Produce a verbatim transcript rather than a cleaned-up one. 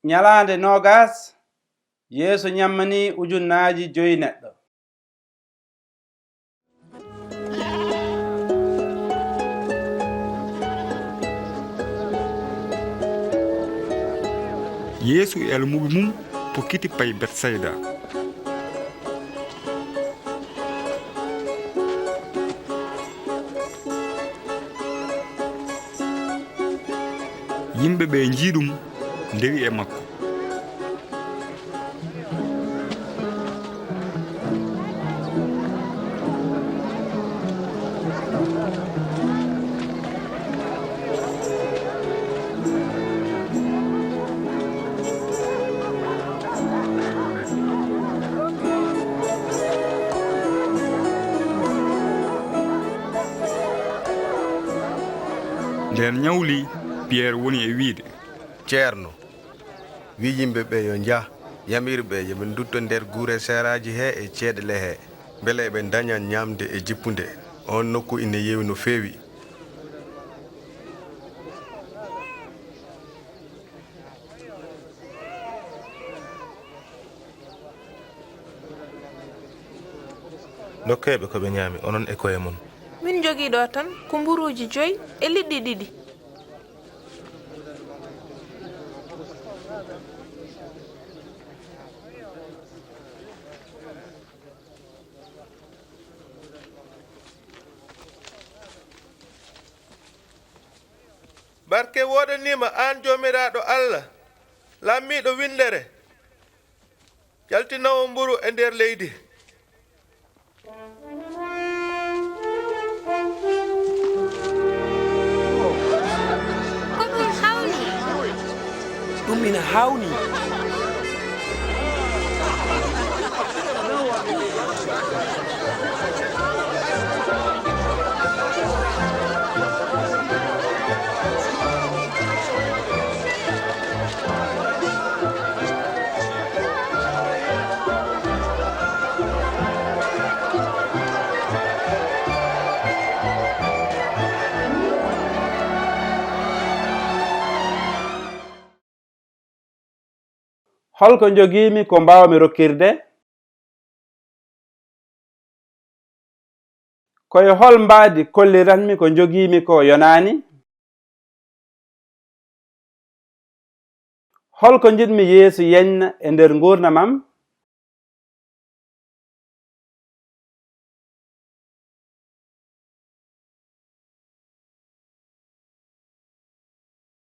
Ñalaande noogas, Yeesu ñammanii ujunnaaji joyi neɗɗo. Yeesu e almuuɓe mum pukkiti payi Betsayda. Yimɓe ɓee njii ɗum, ndewi e makko. Ndeen ñawlii, Piyeer woni e wiyde. Ceerno, wi yimɓe ɓee yo njah. Yamir ɓe yo ɓe ndutto nder gure seeraaji hee e ceeɗle hee, mbele eɓe ndaña ñaamde e jippunde. Oon nokku ine yewi no feewi. Ndokkee ɓe ko ɓe ñaami, onon e ko'e mon. Min njogii ɗoo tan ko mburuuji joy e liɗɗi ɗiɗi. Barke wooɗanii ma, aan Joomiraaɗo Allah, laamiiɗo winndere, jaltinoowo mburu e nder leydi. Ko ɗum hawni. Ɗum ina hawni. Hol ko njogiimi ko mbaawmi rokkirde? Ko e hol mbaadi kolliranmi ko njogiimi ko yonaani? Hol ko njiɗmi Yeesu yeñna e nder nguurndam am?